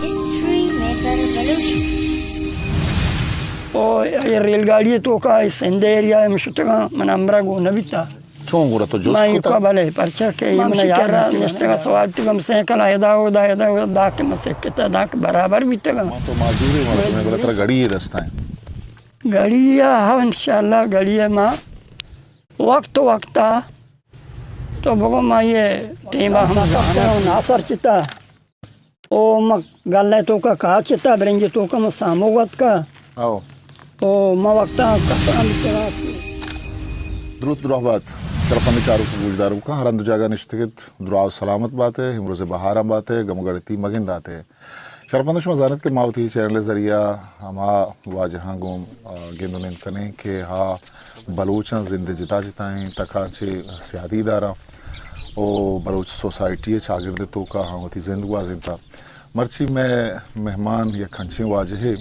ہسٹری میکر بلوچی۔ او اے ریل گاڑی توکا اے سندھ ایریا ءَ من شتگاں، من امرا گون نہ بیتا۔ چون گڑا تو جست من کتا؟ ایوکا بلے، پرچا کہ اے من یارا نشتگا سوار تگم سائیکل ادا اودا ادا اودا داں کہ من سکتا داں کہ برابر بیتگاں۔ ما تو معذورے مردمے، بلے ترا گڑی یے دستا ایں۔ گڑی ءَ، ہاں، انشاءاللہ گڑی ءَ ما وقت وقتا تو بگو ما اے ٹیما ہم زاناں۔ ناصر چتا او ما گلہ توکا کاہ چتا، برنج توکا ما ساموگ اتکا۔ او۔ او ما وقتا کسان بیتگا۔ دروت دراہ بات، شرپند چاروک گوشداروکاں، ہر ہند جاگہ نشتگت، دراہ و سلامت بات ئے، امروز بہاراں بات ئے، گم گڑتی مگندات ئے۔ شرپند، شما زانت کہ ما وتی چینل ءِ ذریعہ ہما واجہاں گوں، آ، گند و نند کنیں کہ ہا بلوچاں زند جتا جتائیں تکاں چہ سیادی داراں و بلوچ سوسائٹی ءِ چاگرد ءِ توکا ہاں وتی زند گوازینتا۔ مرچی مئے مہمان یک انچیں واجہے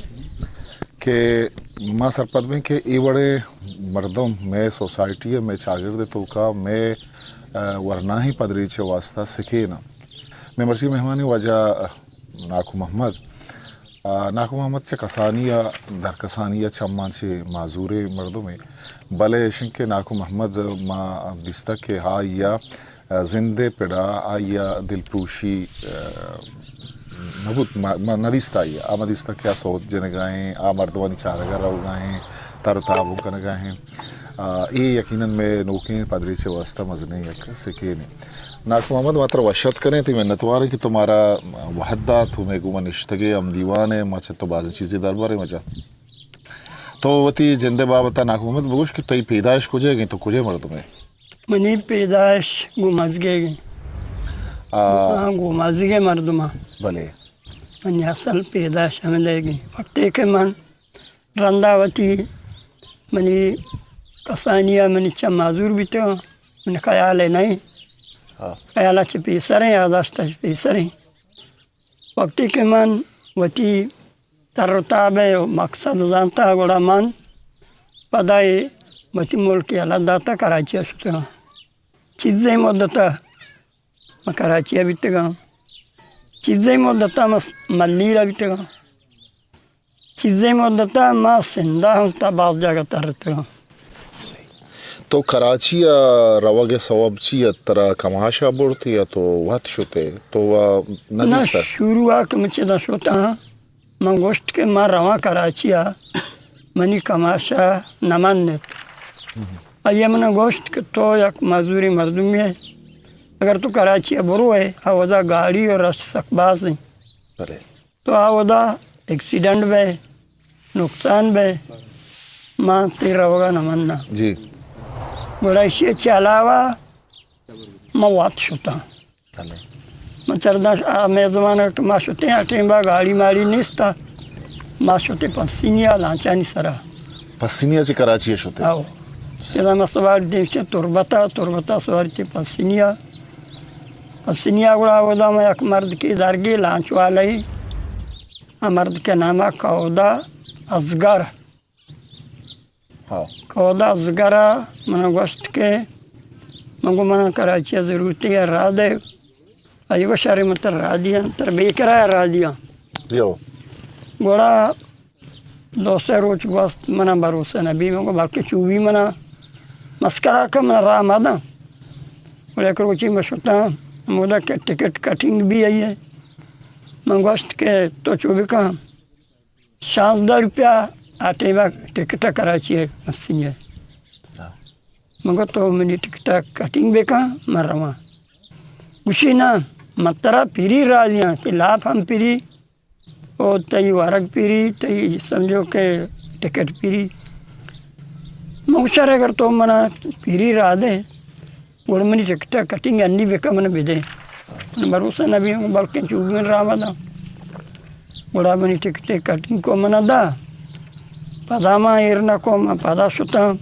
کہ ما سرپد بیں کہ اے وڑیں مردم مئے سوسائٹی ءِ، مئے چاگرد ءِ توکا مئے، آ، ورناہیں پدریچ ءِ واسطہ سکین اَں۔ مئے مرچی مہمانیں واجہ ناکو محمد۔ آ، ناکو محمد چہ کسانی ءَ، درکسانی ءَ چماں چہ معذوریں مردمے، بلے ایشیں کہ ناکو محمد ما دیستگ کہ آئی ءَ زند ءِ پڑا آئی ءَ دلپروشی، آ، نہ بوت، ما، ما نہ دیست آئی ءَ۔ آ ما دیستگ کہ آ سوت جنگا ایں، آ مردمانی چارگا روگا ایں، تر و تاب کنگا ایں۔ آ، اے یقیناً مئے نوکیں پدریچ ءِ واسطہ مزنیں یک سکینے۔ ناکو محمد، ما ترا وش اتک کنیں، تئی منتوار ایں کہ تو مارا وھد دات، تو مئے گوما نشتگ ئے، ہم دیوان ئے، ما چہ تو بازیں چیزے دربر ایں واجہ۔ تو وتی جند ءِ بابت ءَ ناکو محمد بگوش کہ تئی پیدائش کجا ئیگ ایں، تو کجا ئے مردمے؟ منی پیدائش گومازگیگ ایں۔ آ۔ آ، گومازگے مردم آں۔ بلے۔ منی اصل پیدائش ہمدیگ ایں۔ وقتے کہ من رندا وتی منی کسانی ءَ منی چم معذور بیتگاں، منی خیال ءَ نہ ایں۔ ہاں۔ خیال ءَ چہ پیسر ایں، یاداشت ءَ چہ پیسر ایں۔ وقتی کہ من وتی تر و تاب ءِ مقصد زانتا، گڑا من پدا اے وتی ملک ءَ یلہ داتا، کراچی ءَ شتگاں۔ چیزے مدت ءَ من کراچی ءَ بیتگاں۔ چیزے مدت ءَ من ملیر ءَ بیتگاں۔ چیزے مدت ءَ ما سندھ ءَ ہم تا باز جاگہ ترتگاں۔ تو کراچی ءَ روگ ءِ سوب چی ات؟ ترا کماش ءَ برت یا تو وت شت ئے؟ تو وا نہ نہ، دیستہ؟ شروع ءَ کہ من چدا شتاں، من گوشت کہ من رواں کراچی ءَ، منی کماش ءَ نہ منت۔ آئی ءَ من ءَ گوشت کہ تو یک معذوریں مردمے ئے، اگر تو کراچی ءَ برو ئے، اودا گاڑی و رش سک باز ایں۔ بلے۔ تو اودا ایکسیڈنٹ بئے، نقصان بئے، ما تئی روگ ءَ نہ مناں۔ جی۔ گڑا ایشی ءَ چہ علاوہ ما وت شتاں۔ بلے۔ من چرداں ش-، آ، مئے زمانگ ءَ کہ ما شتیں، آ ٹیم ءَ گاڑی ماڑی نیست ءَ، ما شتیں پسنی ءَ لانچانی سرا۔ پسنی ءَ چہ کراچی ءَ شتیں؟ آؤ۔ چدا ما سوار دیم شتیں تربت ءَ، تربت ءَ سوار شتیں پسنی ءَ۔ پسنی ءَ گڑا اودا ما یک مردکے درگے لانچ والے، آ مردک ءِ نام ءَ کہودا اصغر۔ ہاں۔ کہودا اصغر ءَ من ءَ گوشت کہ من گوں من ءَ کراچی ءَ ضرورت ایں، راہ دئے۔ آئی گوشت شریں من ترا راہ دیاں، ترا بے کرایہ راہ دیاں۔ دیو۔ گڑا دو سے روچ گوست، من ءَ بھروسہ نہ بی، من گو بلکیں چو بی من ءَ مسکرا کن، من ءَ راہ مداں۔ گڑا یک روچے من شتاں، ہمودا کہ ٹکٹ کٹنگ بی آئی ءِ۔ من گوشت کہ تو چو بکن، شانزدہ روپیہ آ ٹیم ءَ ٹکٹ ءَ کراچی ءِ مسنی ءِ۔ ہاں۔ من گو تو منی ٹکٹ ءَ کٹنگ بکن، من رواں۔ گوشی نہ، من ترا پری راہ دیاں، تئی لاپ ہم پری، او تئی ورگ پری، تئی سمجھو کہ ٹکٹ پری۔ من گوشت شر، اگر تو من ءَ پری راہ دئے، گڑا منی ٹکٹ ءَ کٹنگ انی بکن، من ءَ بدئے۔ من ءَ بھروسہ نہ بی، بلکیں چو بی من راہ مداں۔ گڑا منی ٹکٹ ءِ کٹنگ کو، من ءَ دا۔ پدا ما ایر نہ کو، من پدا شتاں۔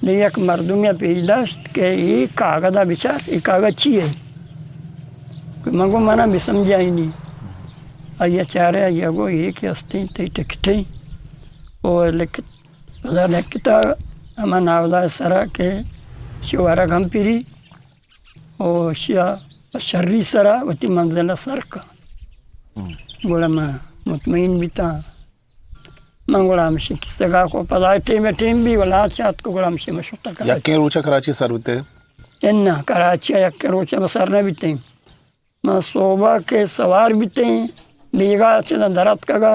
نی یک مردمے ءَ پیش داشت کہ اے کاگد ءَ بچار، اے کاگد چی ئے؟ من گو من ءَ بسمجھائینی۔ آئی ءَ چارے، آئی ءَ گو اے کہ استیں تئی ٹکٹ ایں۔ او لکھ، پدا لکھتا ہما ناودا ءِ سرا کہ شی ورگ ہم پری، او شیا پہ شری سرا وتی منزل ءَ سر کن۔ ہم۔ گڑا من مطمئن بیتاں۔ من گڑا ہمشی کسگا کو پدا ٹیم ٹیم بی ولا چات کو گڑا ہمشی مشتاق۔ یکیں روچا کراچی سر بوتے؟ انا، کراچی یک روچا سر نہ بیتیں۔ ما صوبہ کہ سوار بیتیں، بیگاہ چہ دراتکگا،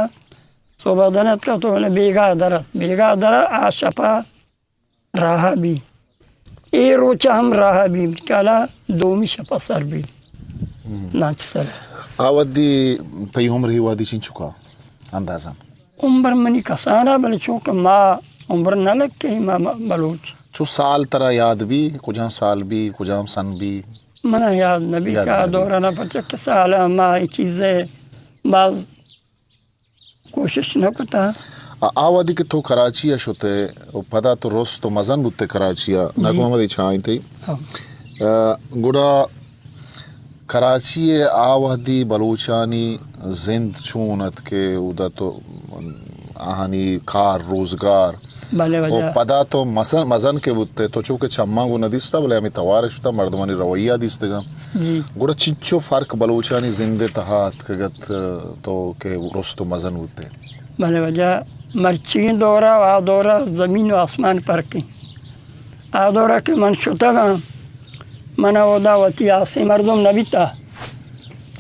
صوبہ دراتکا تو بلے بیگاہ درات، بیگاہ درات آ شپا راہ بی۔ اے روچا ہم راہ بی، کالا دومی شپا سر بی۔ ہم۔ لانچ سر۔ آ وھدی تئی عمر ہی وھدی چنچکا اندازاً؟ عمر منی کسانا، بلے چونکہ ما عمر نہ لگے، ما، ما بلوچ۔ چو سال ترا یاد بی، کجام سال بی، کجام سن بی؟ منا یاد نہ بی یاد کہ آ نہ بی۔ دورا نہ پچک سال ما اے چیزے باز کوشش نہ کتا۔ آ، آ وھدی کہ تو کراچی ء شتے و پدا تو رست و مزن بوتے کراچی ء، جی۔ ناکو محمد اے چاہیں تئی۔ ہاں۔ آ، گڑا کراچی ء آ وھدی بلوچانی زند چون ات کہ اودا تو آہانی کار روزگار بلے و واجہ۔ پدا تو مزن، مزن کہ بوتے، تو چونکہ چماں گوں نہ دیستا، بلے ہمے توار ء شتا، مردمانی رویہ دیستگاں۔ جی۔ گڑا چنچو فرق بلوچانی زند ء تہا اتکگ ات تو کہ رست و مزن بوتے؟ بلے واجہ، مرچیگیں دورا و آ دورا زمین و آسمان فرق انت۔ آ دورا کہ من شتگاں، من اودا وتی آسیں مردم نہ بیتا،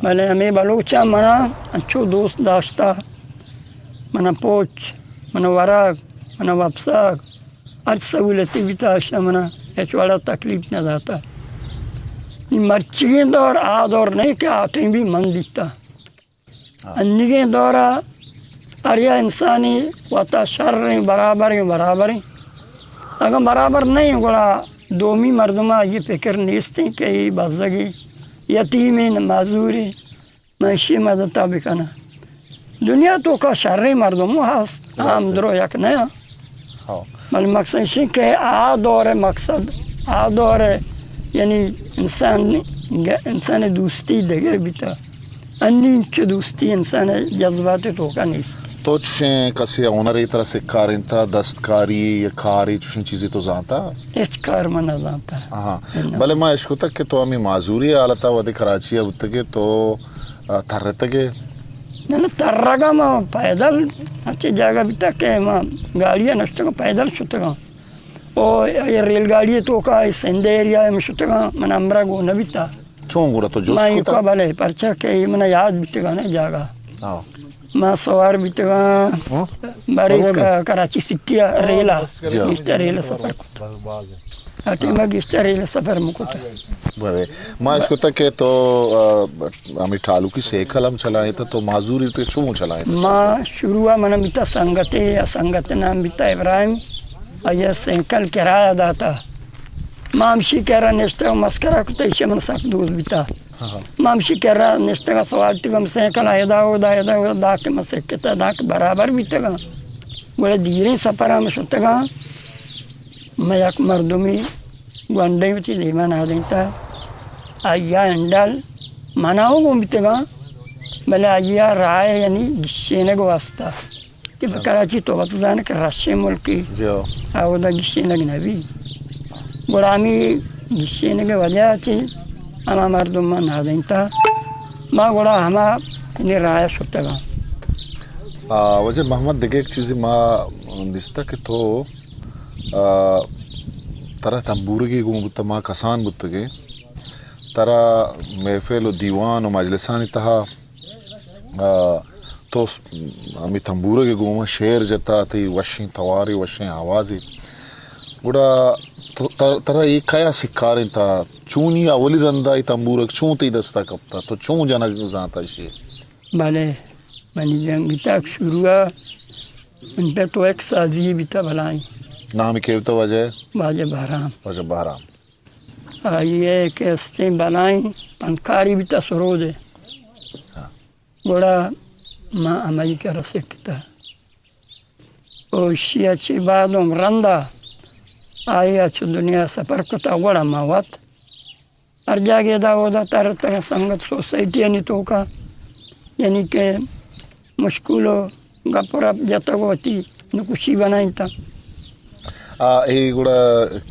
بلے ہمے بلوچاں منا انچو دوست داشتا، منا پوچ، منا ورگ، منا وپسگ، ہر سہولتے بیتا، اشاں منا ہچ وڑا تکلیف نہ داتا۔ نی مرچیگیں دور آ دور نہیں کہ آ ٹیم بھی من دیتا۔ ہاں۔ انیگیں دورا ہر یا انسانی وتا شریں برابریں برابریں۔ اگاں برابر نہیں گڑا دومی مردما یہ فکر نیستیں کہ یہ بزگی یتیمیں معذوری۔ من اشی مدتا بکناں۔ دنیا توکا شریں مردم ہست، ہم درو یک نہ۔ ہاں۔ بلے مقصد اشی کہ آ دور مقصد، آ دور یعنی انسان، انسان دوستی دگر بیتا۔ انی چو دوستی انسان جذبات توکا نیست۔ تو چشیں کسی ہنرے ترا سکارینتا، دستکاری یا کاری چشیں چیزے تو زانتا؟ ہچ کار من نہ زانتا۔ ہاں۔ بلے ما اشکتگ کہ تو ہمیں معذوری حالتا وہدے کراچی ء بوتگے تو آ، ترتگ ئے؟ نہ، نہ، ترگ ءَ ما پیدل انچیں جاگہ بیتگ کہ ما گاڑی ءَ نشتگ آں، پیدل شتگ آں۔ او اے ریل گاڑی ءِ توکا اے سندھ ایریا ءَ ہم شتگ آں، من ہمراہ گون نہ بیتا۔ چون گڑا تو جست ما کتا؟ ایوکا بلے، پرچا کہ اے منا یاد بیتگ آں اے جاگہ۔ ہاں۔ ما سوار بیتگ آں، ہاں؟ بارے بلے۔ ک-، کراچی سٹی ءَ ریل ءَ، جی۔ گیشتر ریل ءَ سفر کتا۔ آ ٹیم ءَ گیشتر ریل ءَ سفر مہ کتا۔ بلے۔ ما اشکتا کہ تو، آ، ہمے ٹالوکی سائیکل ہم چلائینتا، تو معذوری تے چون چلائینتا؟ ما شروع ءَ من بیتا سنگتے، آ سنگت نام بیتا ابراہیم، آئی ءَ سائیکل کرایہ داتا۔ ما ہمشی کرا نشتگ مسکرا کتا، ایشی من سک دوست بیتا۔ ہاں، ہاں۔ ما ہمشی کرا نشتگ آں، سوار بیتگ آں، سائیکل ءَ ادا اودا، ادا اودا، داں کہ من سکتا، داں کہ برابر بیتگ آں۔ گڑا دیریں سفر ءَ ہم شتگ آں، من یک مردمے گونڈیں وتی دیما نادینتا، آئی ءَ ہینڈل منا ہوں گون بیتگ آں، بلے آئی ءَ راہ یعنی گشینگ واسطہ۔ کہ بہ کراچی تو وت زان کہ رشیں ملکے، جی ہو۔ آ اودا گشینگ نہ بی۔ گڑا ہمے گشینگ ءِ وجہ ءَ چہ ہما مردم ما نادینتا، ما گڑا ہما یعنی راہ ءَ شتگ آں۔ آ، واجہ محمد، دگہ یک چیزے ما دیستا کہ تو، آ، ترا تمبورگے گون بوتا، ما کسان بوتگیں، ترا محفل و دیوان و مجلسانی تہا آ، تو س-، ہمے تمبورگ ءِ گوما شعر جتا، تئی وشیں توارے، وشیں آوازے۔ گڑا تو، تر-، ترا اے کیا سکارینتا؟ چونی اولی رندا اے تمبورگ چون تئی دستا کپتا؟ تو چون جنگ زانتا ایشی؟ بلے، منی جنگ بیتا شروع ءَ، من پہ تو یک سازی بیتا بلائیں۔ نام کئے بیتا واجہ؟ واجہ بہرام۔ واجہ بہرام۔ آئی ءَ کہ استیں بلائیں پنکاری بیتا سرود ءِ۔ ہاں۔ گڑا ما ہمائی کرا سکتا۔ او ایشی ءَ چہ بعد ہم رندا آئی ءَ چہ دنیا سفر کتا، گڑا ما وت ہر جاگہ ادا اودا ترتگ، سنگت سوسائٹیانی توکا، یعنی کہ مشکول و گپ و رپ جتگ و وتی نکوشی بنائینتا۔ آ، اے گڑا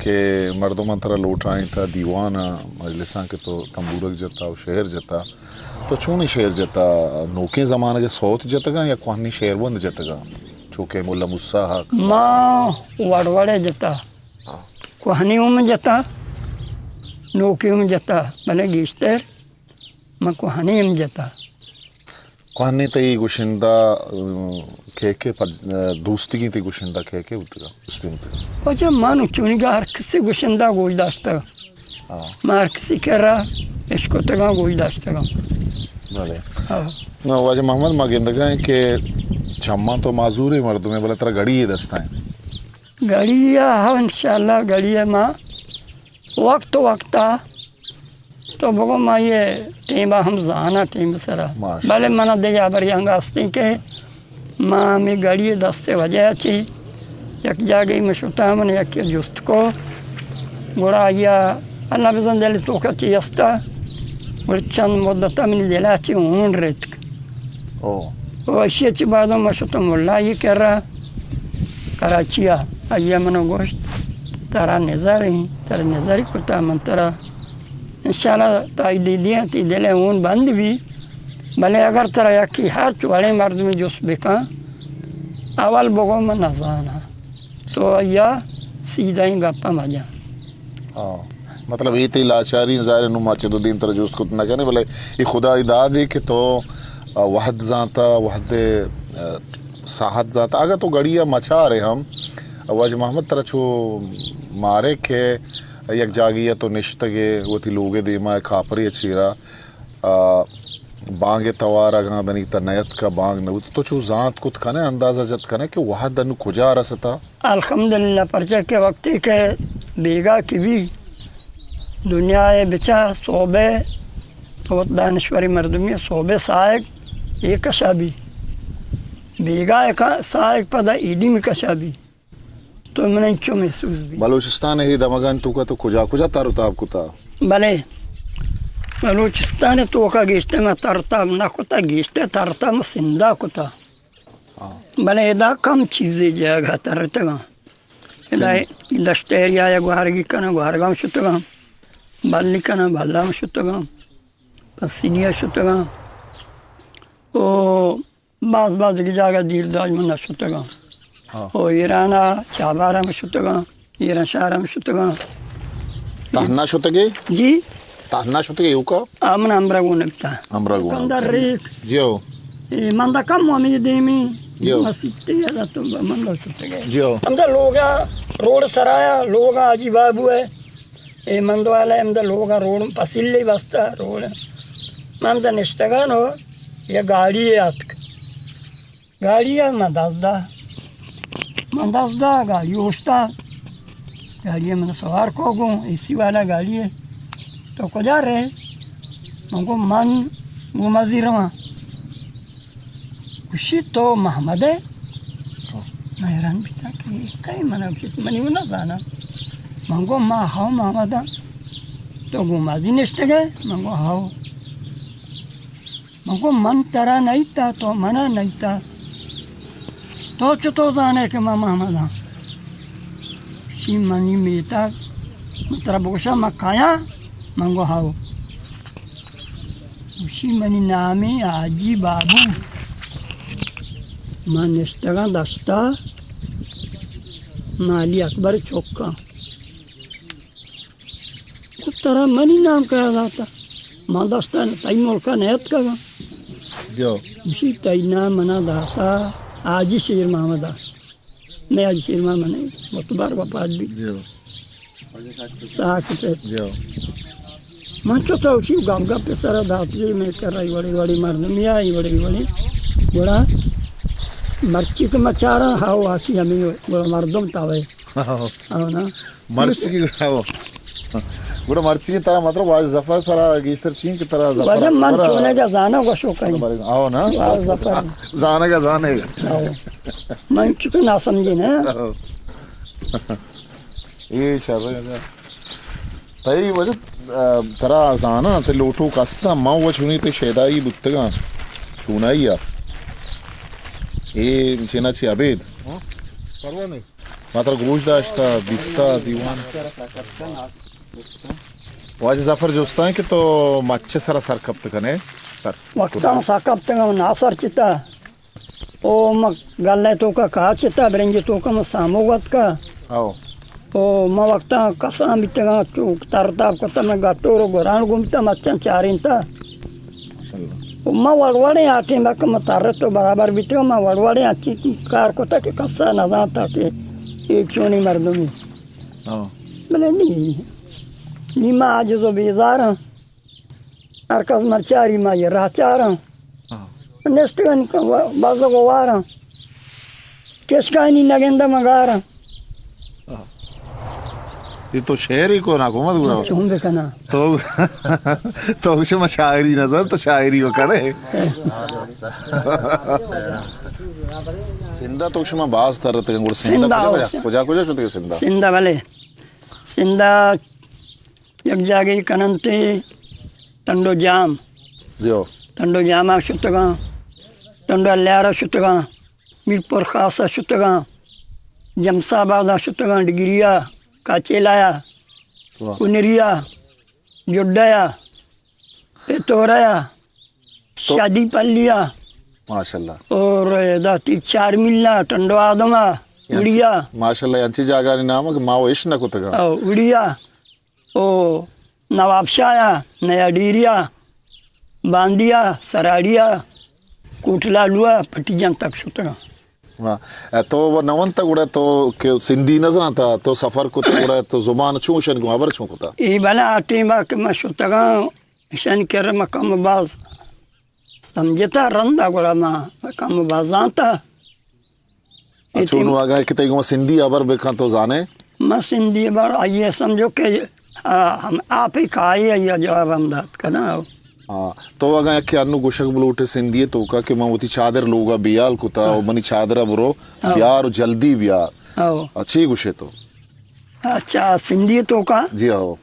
کہ مردماں ترا لوٹائینتا، دیوان ءَ مجلساں کہ تو تمبورگ جتا و شعر جتا، تو چونیں شعر جتا؟ نوکیں زمانگ ءِ سوت جتگاں یا کوہنیں شعر بند جتگاں؟ چو کہ ملا موسی ءَ۔ ما وڑ وڑ ءَ جتا۔ ہاں۔ کوہنیں ہم جتا، نوکیں ہم جتا، بلے گیشتر من کوہنیں ہم جتا۔ کوہنیں تئی گشندہ، ام، کئے کئے پد-، دوستگیں تئی گشندہ کئے کئے بوتگاں؟ دوستی بوتگاں۔ واجہ من چونیگا ہر کسی گشندہ گوش داشتگ۔ ہاں۔ من ہر کسی کرا اشکتگاں، گوش داشتگاں۔ بلے۔ ہاں۔ نہ، واجہ محمد، ما گندگا ایں کہ چماں تو معذوریں مردمے، بلے ترا گھڑی یے دستا ایں۔ گھڑی ءَ، ہاں، انشاءاللہ گھڑی ءَ ما وقت وقتا تو بگو ما یہ ٹیما ہم زانا ٹیم سرا۔ ماشاءاللہ۔ بلے منا دگہ ہبرے انگا ہستیں کہ ما ہمے گھڑی دست وجہ چی یک جاگہے من شتا، من یکے جست کو، گڑا آیا اللہ بزن دل توکا چی ہستا، گڑا چند مدتا منی دلا چی ہون ریتک۔ او۔ و اشی چی بعد من شتم ملا یہ کرا کراچی ءَ۔ آیا من گوشت، ترا نظر ایں، ترا نظر کتا، من ترا انشاءاللہ تائی دیدی انت، تی دل ءِ ہون بند بی، بلے اگر ترا یکی ہرچ وڑیں مردمے جست بکن، اول بگو من نزاناں۔ تو آیا سیدھا ایں گپا مجن۔ ہاں۔ مطلب، اے تئی لاچاری، ظاہر ہے، نوں ما چدو دیم ترا جست کت نہ کنیں، بلے اے خدائی دادے کہ تو، آ، وہد زانتا، وہد، آ، ساہت زانتا۔ اگاں تو گھڑی ءَ مچارے ہم، واجہ محمد ترا چو مارے کہ یک جاگہے ءَ تو نشتگے، وتی لوگ ءِ دیما کاپرے ءِ چیرا، آ، بانگ ءِ توار اگاں دنیگتا نیتکا، بانگ نہ بوت، تو چو زانت کت کنے، اندازہ جت کنے کہ وہد انو کجا رستا؟ الحمدللہ، پرچہ کہ وقتی کہ بیگاہ کہ بی، دنیا ءَ بچار، صحب ءَ تو وت دانشوریں مردمے، صحب ءَ ساہگ اے کشا بی، بیگاہ ءَ کا-، ساہگ پدا ایدی می کشا بی، تو من انچو محسوس بی۔ بلوچستان ءِ اے دمگانی توکا تو کجا کجا تر و تاب کتا؟ بلے، بلوچستان ءِ توکا گیشتر ما تر و تاب نہ کتا، گیشتر تر و تاب ما سندھا کتا۔ ہاں۔ بلے ادا کم چیزے جاگہ ترتگاں۔ ادا سن- دشت ایریا ءَ گوہرگی کناں، گوہرگاں شتگاں۔ بلی کناں، بلاں شتگاں۔ پسنی ءَ شتگاں۔ او باز باز دگہ جاگہ دیر دراج من نہ شتگاں۔ ہاں۔ او ایران ءَ چابہار ءَ من شتگاں۔ ایران شہر ہم شتگاں۔ تہنا شتگے؟ جی؟ تہنا شتگے ایوکا؟ آ، من ہمراہ گون بتا۔ ہمراہ گون۔ کندر ریک۔ جیو۔ اے من دا کم ہمی دیمی۔ جیو۔ مسیتے ادا تو من دا شتگے۔ جیو۔ ہمدا لوگا روڈ سرایا، لوگا حاجی بابو ہے۔ اے مند والا ہمدا لوگا روڈ پسیلے بستا روڈ۔ من ہمدا نشتگاں نو، یہ گاڑی آتک۔ گاڑی ءَ من دست دا۔ من دست دا، گاڑی اوشتا۔ گاڑی ءَ من سوار کو گوں، اے سی والا گاڑی ءَ۔ تو کجا رہے؟ من گو من گوں مزی رواں۔ گوشی تو محمد ئے؟ من حیران بیتا کہ اے کئے؟ من گوشی منی نہ زانا۔ من گو ما ہاو محمد آں۔ تو گوں مزی نشتگے؟ من گو ہاو۔ من گو من ترا نئیتا، تو منا نئیتا۔ تو چطور زانے کہ من محمد آں؟ شی منی میتگ، من ترا بگوشا من کایاں؟ من گو ہاو۔ گوشی منی نامی حاجی بابو۔ من نشتگاں دشتا، مالی اکبر چکاں۔ گو ترا منی نام کیا داتا؟ من دشتا تئی ملکا نیتکگاں۔ جو۔ گوشی تئی نام منا داتا حاجی شیر محمد آ۔ میں حاجی شیر محمد نہیں، متبر وفات بھی۔ جو۔ ساکت۔ جو۔ من چو تو اسی گپ گپ سر دات جی میں کر رہی وڑی وڑی مردمی آئی وڑی وڑی۔ گڑا مرچی کہ مچارا ہاو آکی ہمیں گڑا مردم تاوے۔ ہاو۔ ہاو نا۔ مرچی گڑا ہاو۔ گڑا مرچی ترا مطلب واجہ ظفر سرا گیشتر چین کہ ترا ظفر واجہ من سرا۔ چونے کا زانا گوشو کہیں۔ ہاو نا۔ واجہ ظفر۔ زانے کا، زانے کا۔ ہاو۔ من چکو ناسمجھی نا۔ ہاو۔ اے شر۔ تئی وجہ، آ، ترا زاناں، تئی لوٹوک استاں، من و چونی تئی شیدائی بوتگاں، چونائی ءَ۔ اے چینا چی ابید؟ ہاں، پرواہ نہیں۔ ما ترا گوش داشتا، دیتا، دیوان۔ واجہ ظفر جستاں کہ تو مچ سرا سر کپت کنے۔ وقتاں سکا بتگاں، ناسر چتا۔ او ما گلے توکا کاچتا، برنجے توکا ما سامو وتکا۔ او۔ او ما وقتاں کسان بیتگاں، چو تر تاب کتا، ما گٹور و گران گمتا، مچاں چارینتا۔ او ما وڑ وڑیں آ ٹیم کہ ما تر تو برابر بیتگاں، ما وڑ وڑیں آ چی کار کتا کہ کسا نزانتا کہ اے چونی مردمی۔ او۔ بلے نی، نی ما عاجز و بیزاراں۔ ہر کس مرچاری ما یہ راہ چاراں۔ ہاں۔ نشتگن بازگ و واراں۔ کشکانی نگندہ مگاراں۔ ہاں۔ یہ تو شعر ہی کو نا کو مت گڑا۔ چون بکنا۔ تو، تو شما شاعری نظر تو شاعری و کرے۔ سندھا تو شما باز تر رہتے گڑ سندھا سندھا کجا، ہو۔ کجا، کجا شدے سندھا؟ سندھا بلے۔ سندھا یک جاگہے کننت ٹنڈو جام۔ جو۔ ٹنڈو جاما شتگاں، ٹنڈو الیارا شتگاں، میرپور خاصا شتگاں، جمس آبادا شتگاں، ڈگریا، کاچیلایا، واہ۔ کنریا، جڈایا، پتورایا، تو شادی پلیا۔ ماشاءاللہ۔ اور ادا تی چار میلا، ٹنڈو آدما، یعنی اڑیا۔ ماشاءاللہ، انچی جاگہانی نام کہ ما و اش نہ کتگا۔ او، اڑیا۔ او نواب شاہ ء، نیا ڈیری ء، باندی ء، سراڑی ء، کوٹ لالو ء، پٹی جان تک شتگاں۔ واہ۔ ء تو و نہ ونت گڑا تو کہ سندھی نہ زانتا، تو سفر کت گڑا تو زبان چون شن گوں، ہبر چون کتا؟ اے بلا آ ٹیم ء کہ ما شتگاں، اشانی کرا ما کم باز سمجھتا رندا گڑا ما کم باز زانتا۔ اے چون ٹیم واگا کہ تئی گوں سندھی ہبر بکن تو زانے؟ ما سندھی ہبر آئیے سمجھو کہ، آ، ہم آپ ہی کھائے یا جواب ہم دات کنا۔ ہاں، تو اگاں یکے انو گوشگ بلوٹے سندھی توکا کہ من وتی چادر لوگا بیال کتا، ہاں۔ و منی چادرا برو، ہاں۔ بیار و جلدی بیار۔ ہاں۔ آ، چی گوشے تو؟ اچھا، سندھی توکا؟ جی ہاں۔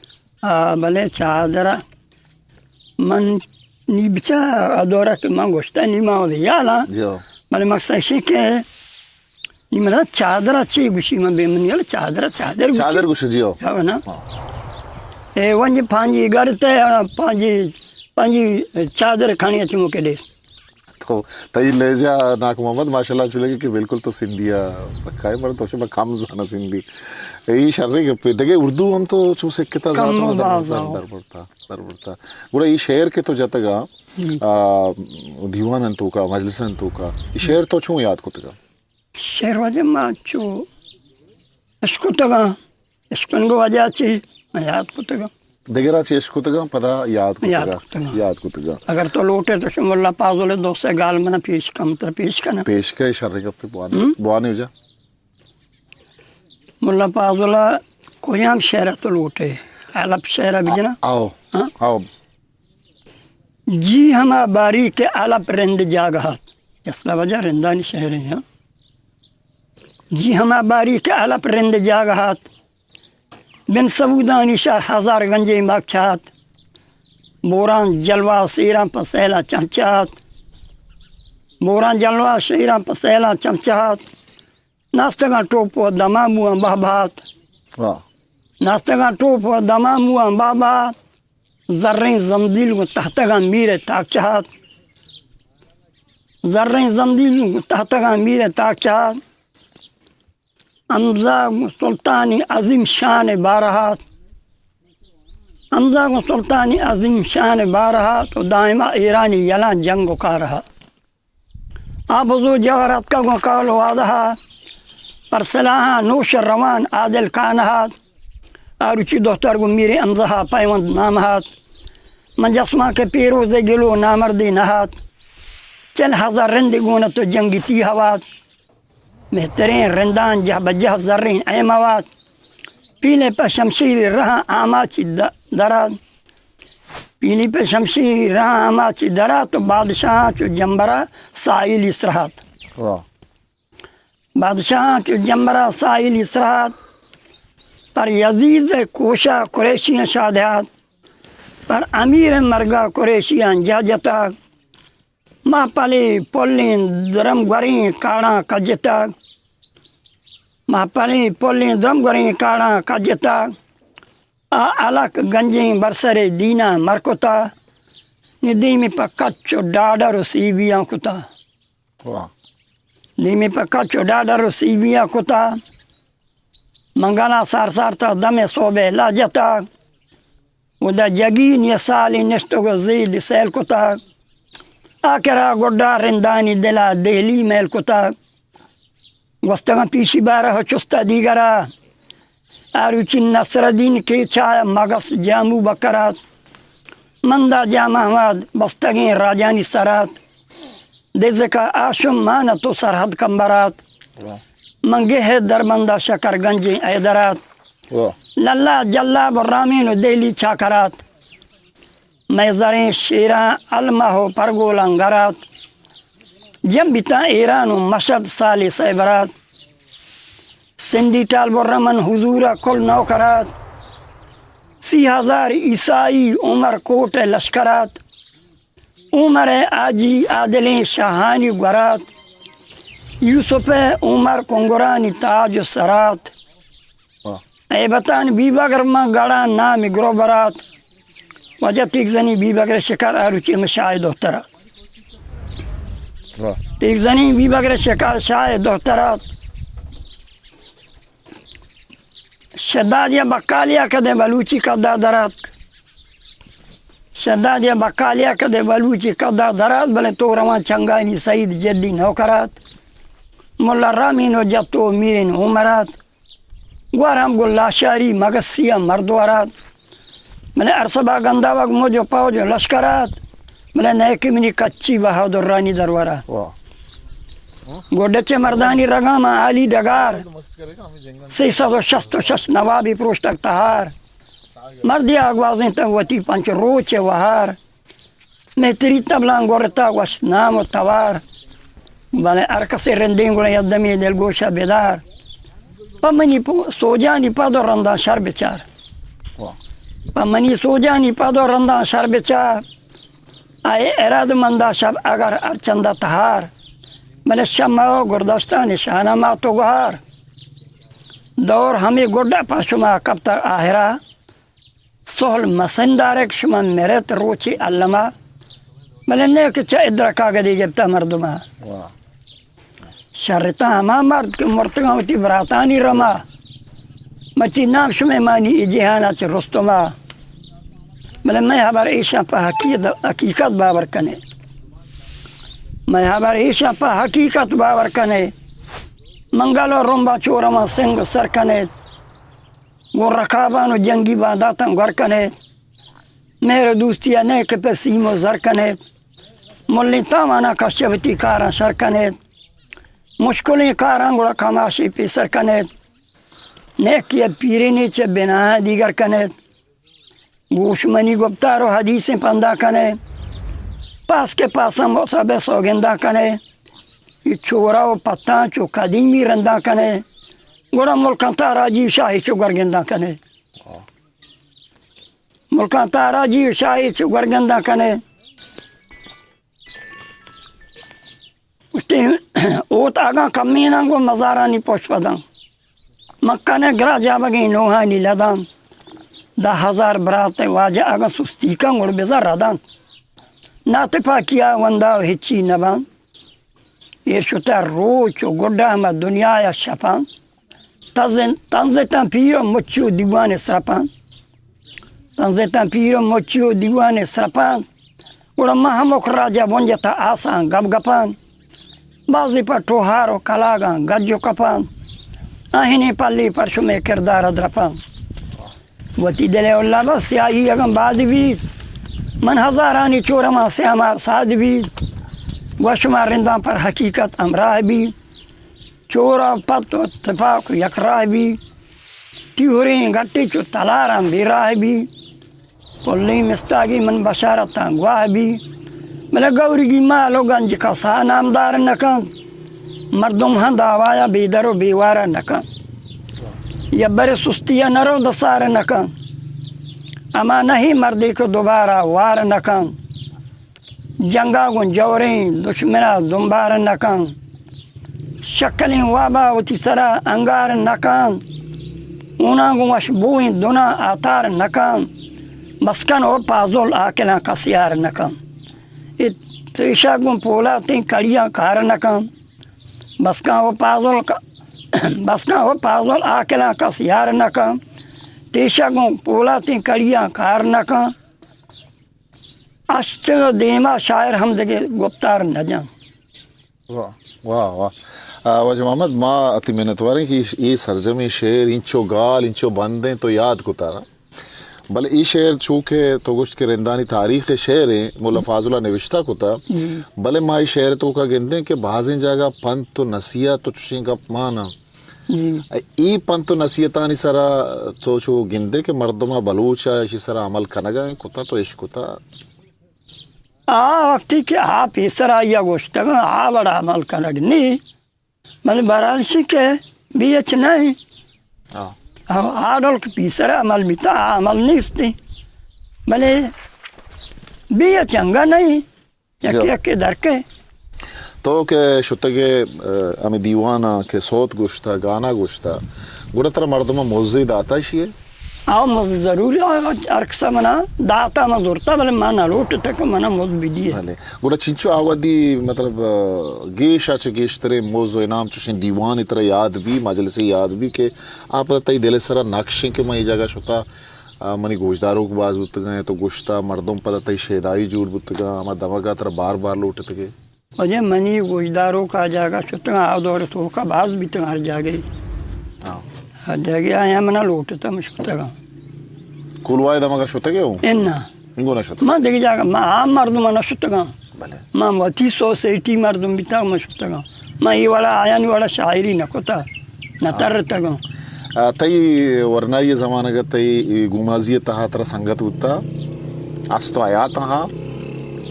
آ، بلے چادرا من نی بچا آ دورا کہ من گوشتا نی ما وتی یالا۔ جی ہاں۔ بلے مقصد ایشی کہ نی مطلب چادر چی گوشی من بے منی یالا چادر، چادر گوشی۔ چادر گوشی جی ہو۔ ہاں نا۔ ہاں۔ اے ونجی پانجی گھر تے پانجی، پانجی چادر کھانی چمو کے دے۔ تو تئی لہجہ ناک محمد ماشاءاللہ چو لگے کہ بالکل تو سندھی ء پکا ہے، مگر تو شما کم زانا سندھی۔ اے شریں گپے۔ دگہ اردو ہم تو چو سکتا کم زانت و باز در، آؤ۔ در برتا، در برتا۔ گڑا اے شعر کہ تو جتگا، ہم۔ آ، دیوان انتوکا، مجلس انتوکا، اے شعر تو چون یاد کتگا؟ شعر واجہ ما چو اشکتگا۔ اشکنگ ء وجہ چی؟ من یاد کتگاں۔ دگرا چی اشکتگاں، پدا یاد یاد کتگاں۔ کتگاں۔ یاد کتگاں۔ اگر تو لوٹے تو شما ملا پازل ء دو سے گال منا پیش کم تر پیش کناں۔ پیش کئے شر گپے بوانے۔ ہم؟ بوانے جا۔ ملا پازل ء کجام شعر ء تو لوٹے؟ الپ شعر ء بجنا۔ آؤ۔ ہاں؟ آؤ۔ جی ہما باری کہ الپ رند جاگہات۔ اصلا وجہ رندانی شعر ہیں، ہاں۔ جی ہما باری کہ الپ رند جاگہات۔ بن سبودانی شہر ہزار گنجیں باغچہات۔ بوران جلوہ سیراں پہ سیلا چمچہات۔ بوران جلوہ شیراں پہ سیلا چمچہات۔ ناستگاں ٹوپ و دما بوان بہ بہات۔ واہ۔ ناستگاں ٹوپ و دما بوان بہ بہات۔ زریں زمدیل گوں تہتگاں میر تاکچہات۔ زریں زمدیل گوں تہتگاں میر تاکچہات۔ حمزہ گوں سلطانی عظیم شان بارہات۔ حمزہ گوں سلطانی عظیم شان بارہات و دائما ایرانی یلان جنگ و کارہات۔ آ بزو جوہر اتکا گوں کال و وعدہ ء، پر سلاہاں نوش روان عادل کانہ ات۔ آ روچی دختر گوں میر حمزہ ء پیوند نام ات۔ من جسماں کہ پیروز گلو نامردی نہ ات۔ چل ہزار رندی گون تو جنگی تی ہوات۔ مہتریں رندان جہ بجہ زرین اے موات۔ پیلے پہ شمشیر رہاں آماچی د-، درات۔ پیلی پہ شمشیر راہ ہما چی درات و بادشاہ چو جمبرا ساحلی سرحات۔ واہ۔ بادشاہ چو جمبرا ساحلی سرحات۔ پر یزید کوشا قریشیاں شادہات۔ پر امیر مرگا قریشیاں جہ جتگ۔ ماپلی پلیں درم گوریں کاڑاں کجتگ۔ ماپلی پلیں درم گوریں کاڑاں کجتگ۔ آ الک گنجیں بر سر دینا مرکتا۔ نی دیمی پہ کچ و ڈاڈر و سیبیاں کتا۔ واہ۔ دیمی پہ کچ و ڈاڈر و سیبیاں کتا۔ منگلا سار سار تا دم صوبے لا جتا۔ و دا جگی نی سالی نشتگ و زید سیل کتا۔ آکرا گڈا رندانی دلا دہلی میل کتا۔ گوستگاں پیشی بارہ و چستا دیگرا۔ آروچی نصرالدین کیچا مگس جامو بکرات۔ مندا جام احمد بستگیں راجانی سرات۔ دزکا آشم مانت و سرحد کمبرات۔ واہ۔ من گہ دربندا شکر گنجیں ایدرات۔ واہ۔ للہ جلاب و رامین و دہلی چاکرات۔ مئے زریں شیراں المہ و پرگولاں گرات۔ جم بیتاں ایران و مشہد سالی سیبرات۔ سندھی ٹال برمن حضور ء کل نوکرات۔ سی ہزار عیسائی عمر کوٹ ء لشکرات۔ عمر ء آجی عادلیں شاہانی گورات۔ یوسف ء عمر کنگرانی تاج و سرات۔ واہ۔ اے بتان بیبگر من گڑاں نامی گروبرات۔ واجہ تیگ زنی بیبگر شکار آروچی ہم شاہ دخترات۔ واہ۔ تیگ زنی بیبگر شکار شاہ دخترات۔ شداد یا بکالیا کدے بلوچی قدا درات۔ شداد یا بکالیا کدے بلوچی قدا درات، بلے تو روان چنگانی سعید جدی نوکرات۔ ملا رامین و جتو میرین عمرات۔ گوار ہم گل لاشاری مگسی ء مردوارات۔ بلے ارسبا گنداوگ مج و پوج و لشکرات۔ بلے نئے کہ منی کچی بہادرانی درورات۔ واہ۔ گڈچ مردانی رگاں ماں عالی ڈگار۔ سیصد و شست و شش نوابی پروشتگ تہار۔ مردی آگوازیں تگ وتی پنچ روچ وہار۔ مہتری تبلاں گورتا وش نام و توار۔ بلے ہر کسے رندیں گڑا یک دمی دلگوشا بدار۔ پہ منی پو-، سوجانی پد و رنداں شر بچار۔ واہ۔ پہ منی سوجانی پد و رنداں شر بچار۔ اے ارادمندا شب اگر ہر چندا تہار۔ بلے شمع و گرداشتہ نشانہ مات و گہار۔ دور ہمے گڈا پہ شما کپتگ آہرا۔ سہل مسندارگ شما مرت روچی الما، بلے نہ کہ چہ ادرا کاگدی گپتا مردما۔ واہ۔ شرتاں ہما مرد کہ مرتگاں وتی براتانی رما، مرچی نام شمے مانی اے جہانا چہ رستما۔ بلے مئے ہبر ایشاں پہ حقیقت، حقیقت باور کنے۔ مئے ہبر ایشاں پہ حقیقت باور کنے۔ منگل و رمبا چورما سنگ سر کنے۔ گوں رکابان و جنگی بانداتاں گور کنیت۔ مہر و دوستی ء نئے کہ پہ سیم و زر کنیت۔ ملیں تاواناں کش چہ وتی کاراں شر کنیت۔ مشکلیں کاراں گڑا کماشی پیسر کنیت۔ نیکی ء پیرینے چہ بناہ دیگر کنیت۔ گوش منی گپتار و حدیثیں پندا کنے۔ پاس کہ پاساں مصحب سوگندا کنے۔ اے چورا و پتاں چو قدیمی رندا کنے۔ گڑا ملکاں تاراجی و شاہی چو گرگندا کنے۔ ملکاں تاراجی و شاہی چو گرگندا کنے۔ گوشتی، اوت اگاں کمیناں گوں مزارانی پشپداں۔ مکن ء گرا جابگیں نوہانی لداں۔ دہ ہزار برات ء واجہ اگاں سستی کن گڑ بزاں رداں۔ ناتپاکیا وندا و ہچی نباں۔ ایر شتہ روچ و گڈا ہما دنیا ء شپاں۔ تنز-، تنزتاں پیر و مچی و دیوان سرپاں۔ تنزتاں پیر و مچی و دیوان سرپاں۔ گڑا ما ہمک راجا بنجتا آساں گپ گپاں۔ بازی پر ٹوہار و کلاگاں گج و کپاں۔ آہنی پلی پر شمے کردار درپاں۔ وتی دل ء اللہ بس سیاہی اگاں باد بیت، من ہزارانی چورما سیامار ساد بیت، گوش شما رنداں پر حقیقت ہمراہ بیت۔ چور ء پت و تپاک یک راہ بی، ٹیہریں گٹے چو تلاراں بے راہ بی۔ پلیں مستاگی من بشارتاں گواہ بی، بلے گورگی مال و گنج کسا نامدار نکنت۔ مردم ہاں دعوایا بے در و بے وارا نکنت۔ یا بر سستی ء نرو دسار نکنت۔ اما نہیں مردے کہ دوبارہ وار نکنت۔ جنگا گوں جوریں دشمنا دمبار نکن۔ شکلیں وابا وتی سرا انگار نکن۔ اونا گوں وش بوئیں دنا آتار نکن۔ بس کن او پازل عاقلاں کس یار نکن۔ اے تیشا گوں پولاتیں کڑیاں کار نہ کن۔ بسکاں و پازل ک-، بسکاں و پازل آکلاں کس یار نہ کن۔ تیشا گوں پولاتیں کڑیاں کار نہ کن۔ اشت دیما شاعر ہم دگہ گپتار نہ جن۔ واہ، واہ، واہ۔ آ، واجہ محمد، ما اتی منتواریں کہ اے سرجمیں شعر انچو گال، انچو بندیں تو یاد کتا۔ بلے اے شعر چو کہ تو گوشت کہ رندانی تاریخ ءِ شعر ایں، ملا فاضل ءَ نوشتہ کتا۔ جی۔ بلے ما اے شعر ءِ توکا گندیں کہ بازیں جاگہ پنت و نصیحت و چشیں گپ مان آں۔ جی۔ اے پنت و نصیحتانی سرا تو چو گندے کہ مردم ءَ بلوچ ءَ ایشی سرا عمل کنگا ایں، کتا تو اش کتا؟ آ وقتی کہ آ پیسر آئی ءَ گوشتگ، آ وڑا عمل کنگ نی۔ بلے بہرحال شی کہ بی ایچ نہ ایں۔ ہاں۔ آ، آ ڈول کہ پیسر عمل بیتا، آ عمل نیستی۔ بلے بی ایچ انگا نہ ایں۔ یکے جو۔ یکے درکے۔ تو کہ شتگے، ا، ہمیں دیوانا کہ سوت گوشتا، گانا گوشتا، گڑا ترا مردم مزے داتا شیے؟ آؤ، مز ضروری، آ، ہر کسا منا داتا، ما زورتا، بلے ما نہ لوٹتا کہ منا مز بدیے۔ بلے۔ گڑا چنچو آ وھدی، مطلب، ا، گیش ءَ چہ گیشتریں مز و انعام چوشیں دیوانے ترا یاد بی، مجلسے یاد بی کہ آ پدا تئی دل ءِ سرا نقش ایں کہ من اے جاگہ شتا، آ، منی گوشداروک باز بوتگاں، تو گوشتا مردم پدا تئی شیدائی جوڑ بوتگاں، ہما دمگا ترا بار بار لوٹتگے؟ واجہ منی گوشداروک آ جاگہ شتگاں، آ دور توکا باز بیتگاں ہر جاگہ۔ ہاں۔ ہر جاگہ آیاں منا لوٹتا، من شتگاں۔ کولواہ ءِ دمگا شتگے ہوں؟ انا۔ انگو نہ شتگ؟ من دگہ جاگہ، من عام مردم نہ شتگاں۔ بلے۔ من وتی سوسائٹی مردم بیتگ، من شتگاں۔ من اے وڑا آیانی وڑا شاعری نہ کتا، نہ ہاں۔ ترتگاں۔ آ، تئی ورنائی زمانگ ءَ تئی گومازی ءِ تہا ترا سنگت بوتا؟ است و حیات ہاں؟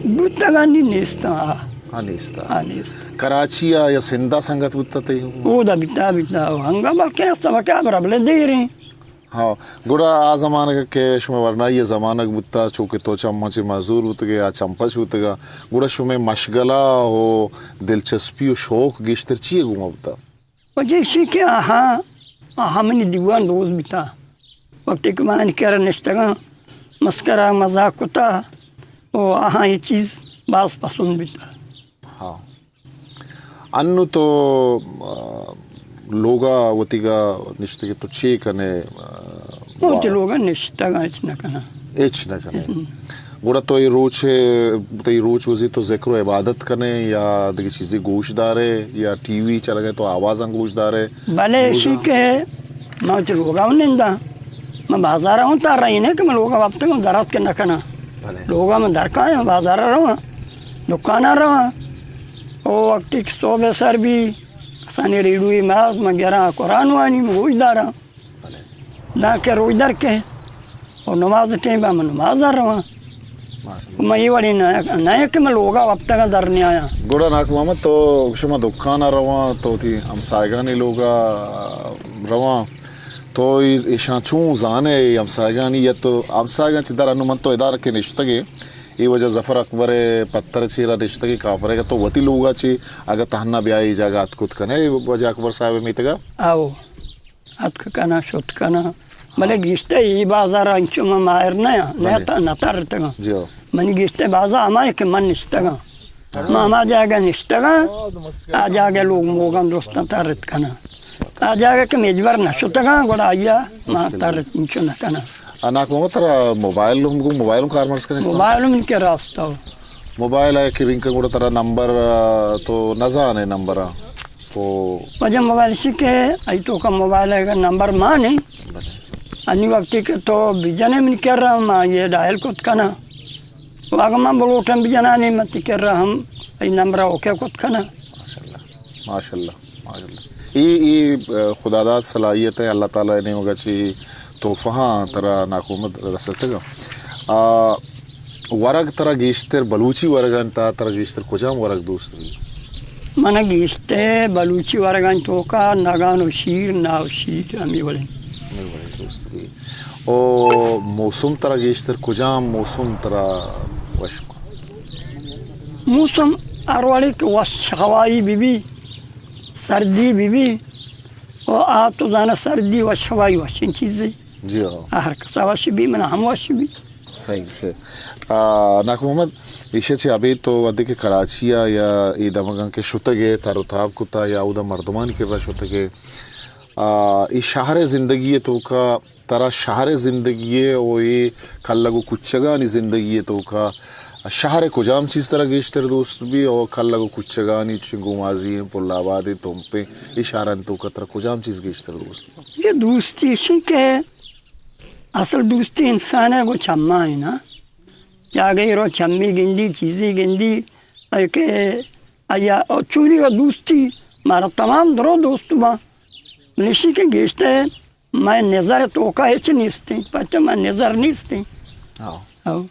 بوتگاں نی نیستاں، ہاں۔ ہاں، نیستا۔ ہاں، نیست۔ کراچی ءَ یا سندھ ءَ سنگت بوتا تئی؟ اودا بیتا، بیتا۔ انگا بلکہ سبق ءَ برابر دیریں۔ ہاں، گڑا آ زمانگ کہ شمئے ورنائی ءِ زمانگ بوتا، چو کہ تو چماں چہ معذور بوتگے، آ چمپچ بوتگا، گڑا شمئے مشغلہ و دلچسپی و شوق گیشتر چی ءِ گوما بوتا؟ واجہ ایشی کہ آہاں، آہاں منی دیوان دوست بیتا۔ وقتی کہ من آنی کرا نشتگاں، مسکرا مزاق کتا و آہاں اے چیز باز پسند بیتا۔ ہاں۔ انو تو، آ، لوگا وتیگا نشتگے تو چے کنے، آ، من وتی وا-، لوگا نشتگاں، ہچ نہ کناں۔ ہچ نہ کنے۔ ہم۔ گڑا تو اے روچ، تئی روچ وزی تو ذکر و عبادت کنے یا دگہ چیزے گوش دارے یا ٹی وی چلگے تو آوازاں گوش دارے؟ بلے، گوش ایشی دار۔ کہ من وتی لوگا ہوں ننداں۔ من بازارا ہوں تر رہی نے کہ من لوگا وپتگاں درات کہ نہ کناں۔ بلے۔ لوگا من درکایاں، بازارا رواں، دکانا رواں۔ او وقتی کہ صبح سر بی، کسانی ریڈوی ماز، من گراں قرآن وانی، من گوش داراں۔ بلے۔ داں کہ روچ در کہ، او نماز ٹیم با من نماز در رواں۔ ماشاءاللہ۔ من اے وڑی نہ، نہ کہ من لوگا وپتگاں در نیایاں۔ گڑا ناکو محمد تو شما دکانا رواں، تو وتی ہمسایگانی لوگا رواں، تو ای-، ایشاں چون زانے اے ہمسایگانی یا تو ہمسایگاں چہ در انو من تو ادارہ کہ نشتگے، اے واجہ ظفر اکبر ءِ پتر چیرا نشتگے کافرے کہ تو وتی لوگا چہ اگہ تہنا بیائے اے جاگہ اتک کت کنے، اے واجہ اکبر صاحب ءِ میتگا؟ آؤ۔ اتک کناں، شت کناں۔ بلے گیشتر اے بازار انچو من ماہر نہ آں، نہ بلے۔ تا-، نہ ترتگاں۔ جی ہو۔ منی گیشتر بازار ہمائے کہ من نشتگاں۔ ہاں۔ من ہما جاگہ نشتگاں، آ جاگہ لوگ موگاں درستاں ترت کناں۔ آ جاگہ کہ مجبر نہ شتگاں، گڑا آیا من مشکل۔ ترت انچو نہ کناں۔ آ، ناکو محمد ترا موبائل ہم گو، موبائل ہم کارمرز کنستا؟ موبائل ہم کہ راست ہو۔ موبائل ہے کہ رنگ گڑا ترا نمبر، آ، تو نزانے نمبر آ۔ تو واجہ موبائل سی کہ ای تو کا موبائل ہے نمبر مانے۔ بلے۔ انی وقتی کہ تو بجنے من کر رہا، ما یہ ڈائل کت کنا۔ و اگہ من بلوٹم بجنانی من تی کر رہا ہم ای نمبر اوکے کت کنا۔ ماشاءاللہ، ماشاءاللہ، ماشاءاللہ۔ ای، ای، آ، خدا داد صلاحیت ہے، اللہ تعالی نے مگا چی تحفہ ہاں ترا ناکو محمد رسیتگا۔ آ، ورگ ترا گیشتر بلوچی ورگانی تہا ترا گیشتر کجام ورگ دوست بی؟ من گیشتر بلوچی ورگانی توکا نگان و شیر، نا و شیر، ہمی وڑیں۔ ہمی وڑیں دوست بی۔ او موسم ترا گیشتر کجام موسم ترا وش بی؟ موسم ہر وڑے کہ وش ہوائی بی بی، سردی بی بی، و آ تو زانا سردی وش ہوائی وشیں چیزے۔ جی ہاں۔ آ ہر کسا وش بی، منا ہم وش بی۔ صحیح، صحیح۔ آ، ناکو محمد، ایشی ءَ چہ ابید تو وھدے کہ کراچی ءَ یا اے دمگاں کہ شتگ ئے، تر و تاب کتا یا اودا مردمانی کرا شتگ ئے، آ، اے شہر ءِ زندگی ءِ توکا ترا شہر ءِ زندگی ءَ و اے کلگ و کوچگانی زندگی ءِ توکا شہر ءِ کجام چیز ترا گیشتر دوست بی و کلگ و کوچگانی چنچو گومازی ایں، پل آباد ایں، تمپ ایں، اے شہرانی توکا ترا کجام چیز گیشتر دوست بی؟ اے دوستی ایش ایں کہ اصل دوستی انسان ءِ گوں چماں ایں نا۔ جاگہے رو چمے گندی، چیزے گندی، اے کہ آیا چونی ءَ دوستی مارا تمام درو دوست باں۔ بلے ایشی کہ گیشتر مئے نظر ءِ توکا ہچ نیست ایں، پرچا مئے نظر نیست ایں۔ ہاں۔ ہاں۔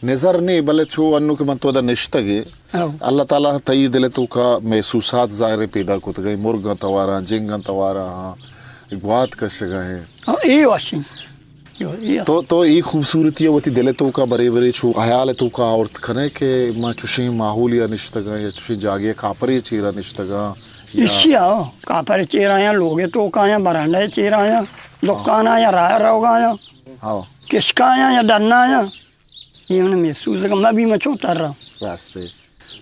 نظر نے، بلے چو انو کہ من تو ادا نشتگ ئے، ہاں۔ اللہ تعالیٰ تئی دل ءِ توکا محسوسات ظاہر ایں پیدا کتگ ایں، مرگاں تواراں، جنگاں تواراں، ہاں، گوات کشگ ءَ ایں۔ ہاں، اے وش ایں۔ اے، اے تو، تو اے خوبصورتی ءَ وتی دل ءِ توکا برے برے چو حیال ءِ توکا آورت کن ئے کہ ما چوشیں ماحولے ءَ نشتگ آں یا چوشیں جاگہے ءَ کاپرے ءِ چیرا نشتگ آں؟ یا ایشی ءَ، کاپر ءِ چیر آیاں، لوگ ءِ توک آیاں، برانڈہ ءِ چیر آیاں، دکان آیاں، راہ ءَ روگ آیاں، ہاں۔ کشک آیاں یا ڈن آیاں، اے من محسوس کہ مہ بی من چون تراں۔ راستے،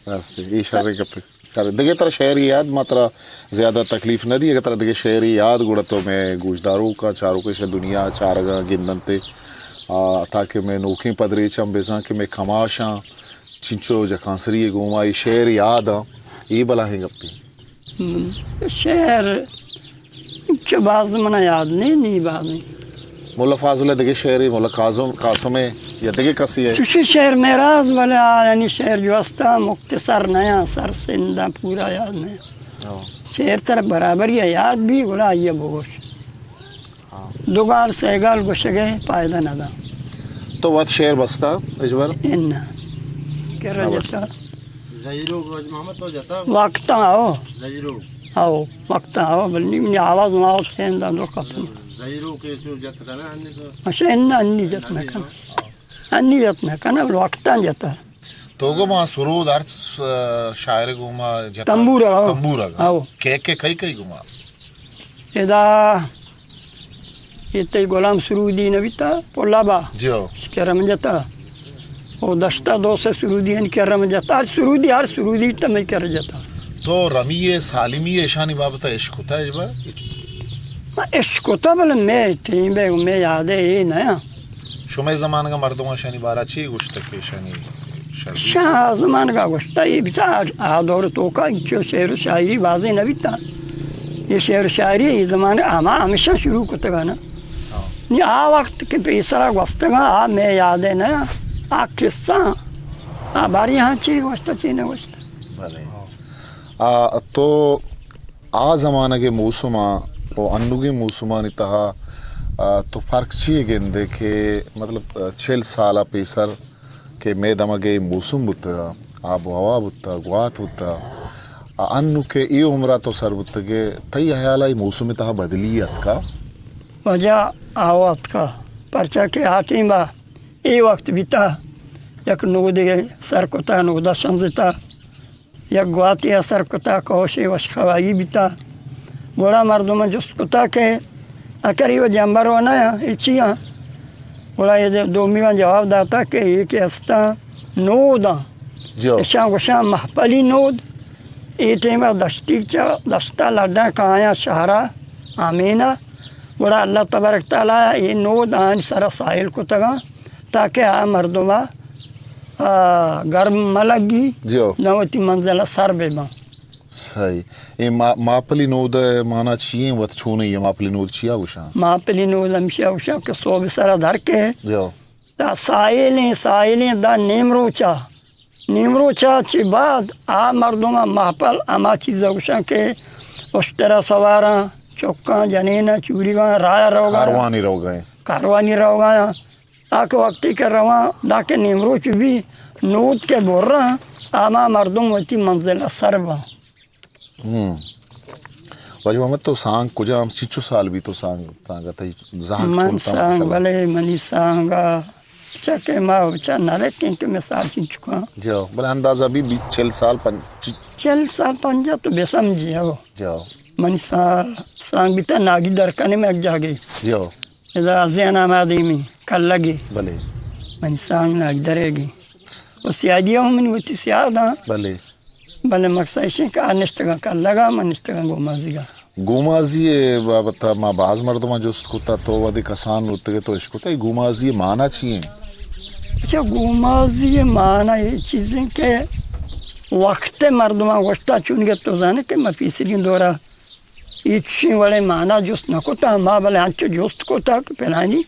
راستے، اے شریں گپے۔ شر۔ دگہ ترا شعرے یاد، ما ترا زیادہ تکلیف نہ دی، اگہ ترا دگہ شعرے یاد گڑا تو مئے گوشداروکاں، چاروکاں، ایشی ءَ دنیا ءَ چارگ ءَ گندنت ئے، آ، تاکہ مئے نوکیں پدریچ ہم بزاں کہ مئے کماشاں چنچو جکانسری ءِ گوما اے شعر یاد آں، اے بلاہیں گپے۔ ہم، شعر چو باز منا یاد نہ ایں، نی باز ایں۔ ملا فاضل ءِ دگہ شعرے، ملا قاسم، قاسم ءِ یا دگہ کسے ءِ؟ چوشیں شعر مئے را است، بلے آیانی شعر جو است آں مختصر نہ آں، سر سند آں، پورا یاد نہ آں۔ ہاں۔ شعر ترا برابری ءَ یاد بی، گڑا آئی ءَ بگوش۔ ہاں۔ دو گال سئے گال گوشگ ءِ پائدہ نہ داں۔ تو وت شعر بستہ ہچبر؟ اناں۔ کرا نہ جتا۔ بستہ۔ زہیروک واجہ محمد تو جتا؟ وقتاں، ہو۔ زہیروک۔ ہو، وقتاں، ہو، بلے نی منی آواز ما چین داں دو ختم۔ زہیروک ءَ چو جت کناں، انی تو؟ اچھا، اناں، انی جت نہ کناں۔ انی جت نہ کناں، بلے وقتاں جتا۔ تو گو ما سرود ہر س-، شاعر گو ما جتا۔ تنبورہ، ہو۔ تنبورہ گو۔ ہو۔ کہ، کہ کئی کئی گو ما؟ ادا اے تئی غلام سرودی نہ بیتا، پلابا۔ جی ہو۔ کرا من جتا۔ او دشتا دو سے سرودی ہن کرا من جتا۔ ہر سرودی، ہر سرودی بیتا مئے کرا جتا۔ تو رمی ءِ، سالمی ءِ، اشانی بابت ءَ اش کتا ہچبر؟ ما اش کتا، بلے مئے ٹیم ءَ، مئے یاد ءَ اے نہ آں۔ شمئے زمانگ ءَ مردم اشانی بارا چی گوشتگ کہ اشانی شر بیت؟ شاہ زمانگ ءَ گوشتہ، اے بچار آ دور توکا انچو شعر و شاعری بازیں نہ بیتاں۔ اے شعر و شاعری اے زمانگ ءَ ہما ہمیشہ شروع کتگا نا۔ ہاں۔ نی آ وقت کہ پیسرا گوستگاں، آ مئے یاد ءَ نہ آں۔ آ قصہ، آ باری ہاں چی گوشتہ، چی نہ گوشتہ۔ بلے۔ آ، تو آ زمانگ ءِ موسماں و انوگیں موسمانی تہا، آ، تو فرق چی گندے کہ مطلب، آ، چل سال ءَ پیسر کہ مئے دمگ ءَ موسم بوتگ، آب و ہوا بوتگ، گوات بوتگ، آ، انو کہ اے عمر ءَ تو سر بوتگ ئے، تئی ہیال ءَ اے موسم ءِ تہا بدلی اتکا؟ واجہ، آو اتکا، پرچا کہ آ ٹیم ءَ اے وقت بیتا، یک نودے سر کتا، نودا شنزتا۔ یک گواتے ءَ سر کتا، کہوشے وش خواہی بیتا۔ گڑا مردماں جست کتا کہ اکری و جمبر و نہ اے چی آں؟ گڑا اے دومیگاں جواب داتا کہ اے کہ استاں نوداں۔ جو۔ اشاں گوشاں مہپلی نود۔ اے ٹیم ءَ دشتی چہ دشتا لڈاں کایاں شہرا آمینا۔ گڑا اللہ تبارک تعالی اے نود آنی سرا ساحل کتگاں۔ تاکہ آ مردم ءَ، آ، گرم مہ لگی، جی ہو۔ داں وتی منزل ءَ سر بہ باں۔ صحیح۔ اے ما-، ماپلی نود ءِ مانا چی ایں؟ وت چونیں اے ماپلی نود چیا گوشاں؟ ماپلی نود ہمیشی ءَ گوشاں کہ صبح سرا در کئے۔ جی ہو۔ دا ساحلیں، ساحلیں دا نیمروچا۔ نیمروچا چہ بعد آ مردم ءَ ماپل ہما چیز ءَ گوشاں کہ اشترا سواراں، چکاں، جنیناں، چوریگاں، راہ ءَ روگاں۔ کاروانی روگاں۔ کاروانی روگاں۔ آ کہ وقتی کہ رواں، داں کہ نیمروچ بی، نود کہ برّاں، ہما مردم وتی منزل ءَ سر باں۔ ہم۔ واجہ محمد، تو سانگ کجام، چنچو سال بی تو سانگ، سانگ ءَ تئی زہگ من چولتاں سانگ، بلے منی سانگ ءَ چہ کہ ما چہ نہ رکیں کہ مثال چنچکاں۔ جی ہو، بلے اندازہ بی، بی چل سال، پن-، چ- چل سال پنجاہ تو بہ سمجھی ہو۔ جی ہو۔ منی سا-، سانگ بیتا ناگی درکنے میں یک جاگے۔ جی ہو۔ ادا ازین آمادی میں کلگی۔ بلے۔ منی سانگ ناگدرے گی۔ و سیادی ہم منی وتی سیاد ہاں۔ بلے۔ بلے مقصد ایش کہ آ نشتگاں کلگا، من نشتگاں گومازیگا۔ گومازی ءِ بابت ءَ ما باز مردماں جست کتا، تو وھدے کسان بوتگے تو اشکتا، اے گومازی ءِ مانا چی ایں؟ اچھا، گومازی ءِ مانا اے چیز ایں کہ وقت ءِ مردماں گوشتا، چون کہ تو زانے کہ ما پیسریگیں دورا اے چشیں وڑیں مانا جست نہ کتا، ما بلے انچو جست کتا کہ پلانی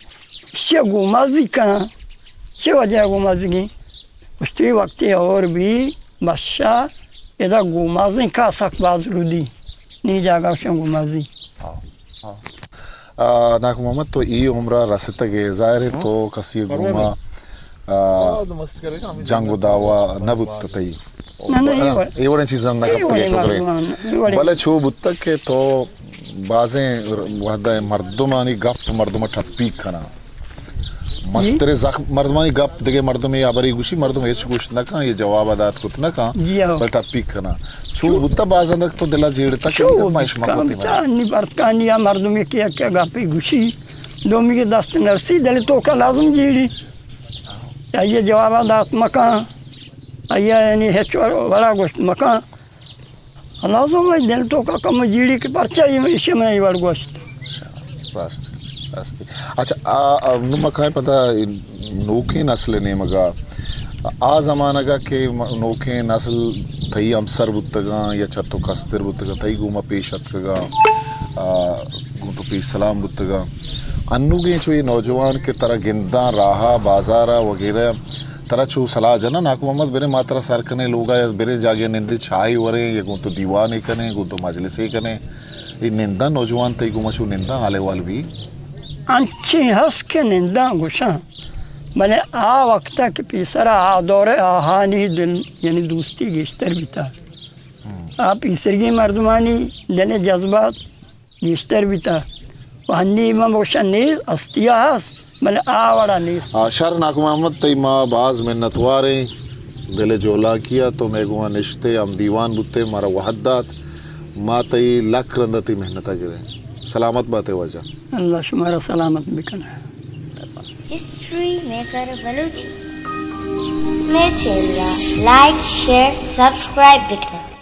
اشیا گومازی کناں، چے وجہ ءَ گومازیگیں؟ گوشتی وقتی اور بھی بشا ادا گومازیں کا سک باز رودی، نی جاگہ شن گومازی۔ ہاں، ہاں۔ آ، ناکو محمد، تو ای عمرا رستگے، ظاہر ہے تو کسی گوما، آ، جنگ و دعوا نہ بوت تئی۔ نہ، نہ، اے وڑ-، اے وڑیں چیزاں نہ اے کپتگے وڑیں شکرے۔ مردمان، اے وڑیں بلے چو بوتگ کہ تو بازیں وھدہ مردمانی گپ مردم ٹپیک کناں۔ مستریں زخم، مردمانی گپ دگہ مردمے ہبرے گوشی، مردم ہچ گوشت نہ کن، اے جواب ءَ دات کت نہ کن، جی ہاں۔ بلے ٹپیک کناں۔ چو بوتا باز اندک تو دلا جیڑتا کہ چو ما اش بوتا مکوتی بچا، مرا۔ انی پرس کا، انی آ مردمے کہ یک گپے گوشی، دومی کہ دست نرسی، دل توکا لازم جیڑی۔ آئی جواب ءَ دات مکن، آئی یعنی ہچ وڑا گوشت مکن۔ لازم ہے دل توکا کم جیڑی کہ پرچا ایشی من ای وڑ گوشت۔ راست، راست۔ اچھا، آ، آ، نو ما کائیں پدا نوکیں نسل نیمگا، آ زمانگا کہ م-، نوکیں نسل تئی ہمسر بوتگاں یا چہ تو کستر بوتگاں، تئی گوما پیش اتکگاں، آ، گوں تو پیش سلام بوتگاں۔ انوگیں چو یہ نوجوان کہ ترا گنداں راہا، بازارا وغیرہ، ترا چو سلاہ جناں، ناکو محمد، بریں ما ترا سر کنیں لوگا یا بریں جاگہے نندیں، چاہے وریں یا گوں تو دیوانے کنیں، گوں تو مجلسے کنیں۔ اے ننداں نوجوان تئی گوما چو ننداں، حال احوال بی؟ انچیں ہست کہ ننداں گوشاں، بلے آ وقتا کہ پیسرا آ دور آہانی دل، یعنی دوستی گیشتر بیتا۔ آ پیسرگیں مردمانی دل جذبات گیشتر بیتا۔ و ہنی من بگوشاں نیست، ہستیا ہست، بلے آ وڑا نیست۔ آ، شر ناکو محمد، تئی ما باز منتواریں۔ دل جولانکیا تو مئے گوما نشتے، ہم دیوان بوتے، مارا وہد دات۔ ما تئی لک رندا تئی محنتا گریں۔ سلامت باتے واجہ۔ اللہ شمارا سلامت بکنه۔ ہسٹری میکر بلوچی۔ مئے چینلا لائک، شیئر، سبسکرائب بکنت۔